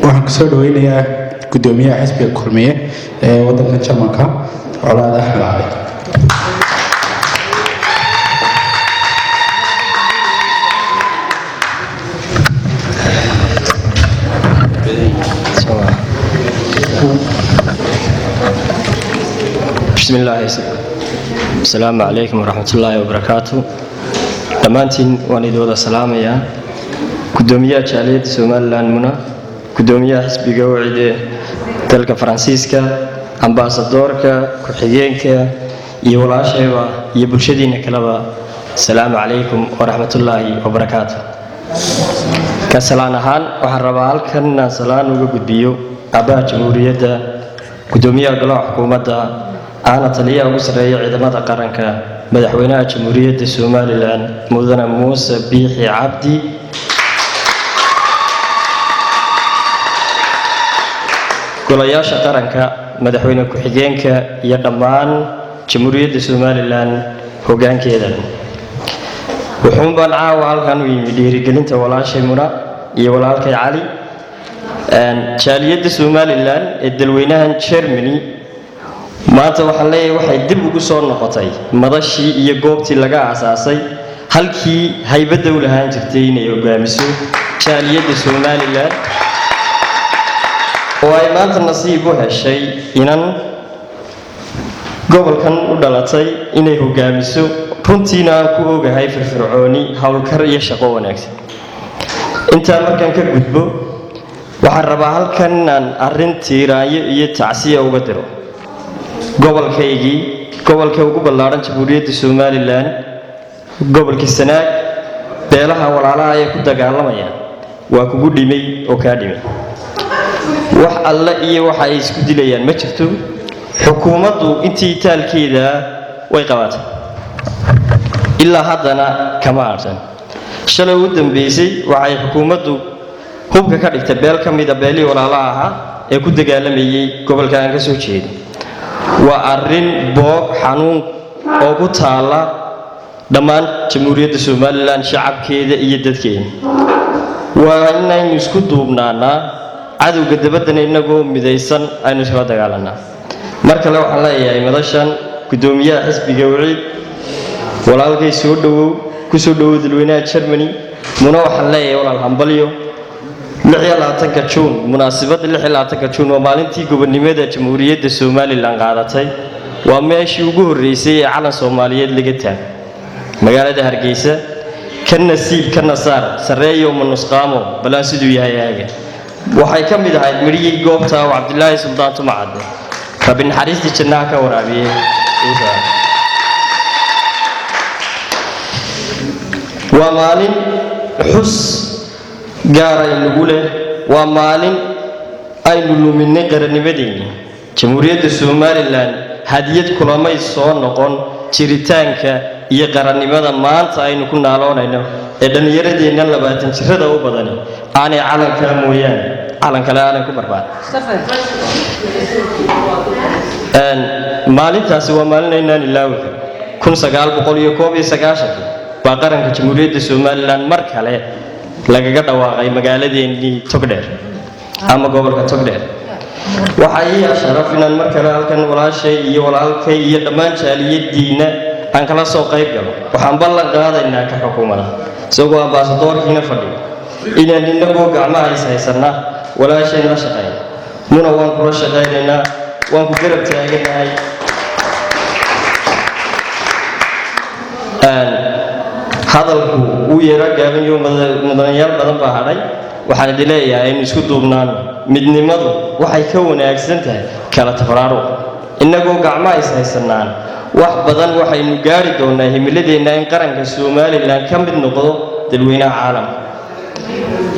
Waxaan kusoo dhaweynayaa guddoomiyaha xisbiga Kulmiye ee waddanka Jarmalka, Colaad Axmed Cali. Bismi illaahi, asalaamu calaykum waraxmatullaahi wabarakaatu. Dhammaantiin waan idin wada salaamayaa. Guddoomiyaha jaaliyadda Somaliland Muna, guddoomiyaha xisbiga Wacide dalka Faransiiska, ambaasadoorka ku-xigeenka iyo walaashayba iyo bulshadiina kaleba, asalaamu calaykum waraxmatullaahi wabarakaatu. Ka salaan ahaan, waxaan rabaa halkan inaan salaan uga gudbiyo aabbaha jamhuuriyadda, guddoomiyaha golaha xukuumadda, ahna taliyaha ugu sarreeya ciidamada qaranka, madaxweynaha Jamhuuriyadda Somaliland, mudane Muuse Biixi Cabdi. Golayaasha qaranka, madaxweyne ku-xigeenka iyo dhammaan Jamhuuriyadda Somaliland hoggaankeeda. Wuxuun baan caawa halkan u yimi dhiirigelinta walaashay Muna iyo walaalkay Cali. Jaaliyadda Somaliland ee dalweynahan Germany maanta waxaan leeyahay waxay dib ugu soo noqotay madashii iyo goobtii laga aasaasay, halkii haybadda u lahaan jirtay inay hogaamiso jaaliyadda Somaliland, oo ay maanta nasiib u heshay inan gobolkan u dhalatay inay hogaamiso. Runtiina aan ku ogahay firfircooni, howlkar iyo shaqo wanaagsan. Intaa markaan ka gudbo, waxaan rabaa halkan inaan arrin tiiraanyo iyo tacsiya uga diro gobolkaygii, gobolka ugu ballaadhan Jamhuuriyadda Somaliland, gobolka Sanaag. Beelaha walaalaha ee ku dagaalamaya waa kugu dhimay oo kaa dhimay. Wax alle iyo waxa ay isku dilayaan ma jirto. Xukuumaddu intii taalkeeda way qabatay, ilaa haddana kama harsan. Shalay u dambeysay waxay xukuumaddu hubka ka dhigtay beel ka mida beelihii walaalaha ahaa ee ku dagaalamayay gobolka aan ka soo jeedo. Waa arrin boog xanuun oo ku taalla dhammaan Jamhuuriyadda Somaliland, shacabkeeda iyo dadkeeda. Waa inaynu isku duubnaanaa, cadowga dabaddana inagoo midaysan aynu iskala dagaalanaa. Mar kale waxaan leeyahay madashan, guddoomiyaha xisbiga Waciid, walaalkay, soo dhowow, ku soo dhowow dadweynaha Germany. Muna waxaan leeyahay, walaal, hambalyo. 26-ka Juun, munaasabadda 26-ka Juun waa maalintii gobonnimada Jamhuuriyadda Somaliland qaadatay. Waa meeshii ugu horreysay ee calan Soomaaliyeed laga taago, magaalada Hargeysa. Ka nasiib ka nasaar sarreeyo ma nusqaamo, balaan siduu yahay aaga. Waxay ka mid ahayd midhihii goobta oo Cabdilaahi Suldaan Tumacadde, Rabbi naxariistii jannaha ka waraabiyey. Waa maalin xus gaar aynugu leh, waa maalin aynu luminay qarannimadeenni. Jamhuuriyadda Somaliland hadiyad kulamay soo noqon jiritaanka iyo qarannimada maanta aynu ku naaloonayno ee dhallinyaradeenna 20 jirada u badani aanay calan kale mooyaane calan kale aanay ku barbaarin. Maalintaasi waa maalin aynaan ilaawi karin. 1991-kii baa qaranka Jamhuuriyadda Somaliland mar kale lagaga dhawaaqay magaaladeennii Togdheer ama gobolka Togdheer. Waxaa ii sharaf inaan mar kale halkan walaashay iyo walaalkay iyo dhammaan jaaliyadiinna aan kala soo qayb galo. Waxaan ballan qaadaynaa ka xukuumada, isagoo ambaasadoorkiina fadhiyo, inaan inagoo gacmaha is haysanna walaashayn la shaqeyna. Muna, waan kula shaqaynaynaa, waan ku garab taaganahay. Hadalku wuu yaro gaaban yo, mudanayaal badan baa hadhay. Waxaan idin leeyahay, aynu isku duubnaano. Midnimadu waxay ka wanaagsan tahay kala tafaraaruq. Innagoo gacmaha is haysanaan wax badan waxaynu gaari doonaa himiladeenna in qaranka Somaliland ka mid noqdo dadweynaha caalamka.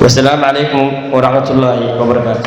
Wasalaamu calaykum waraxmatullaahi wabarakaatu.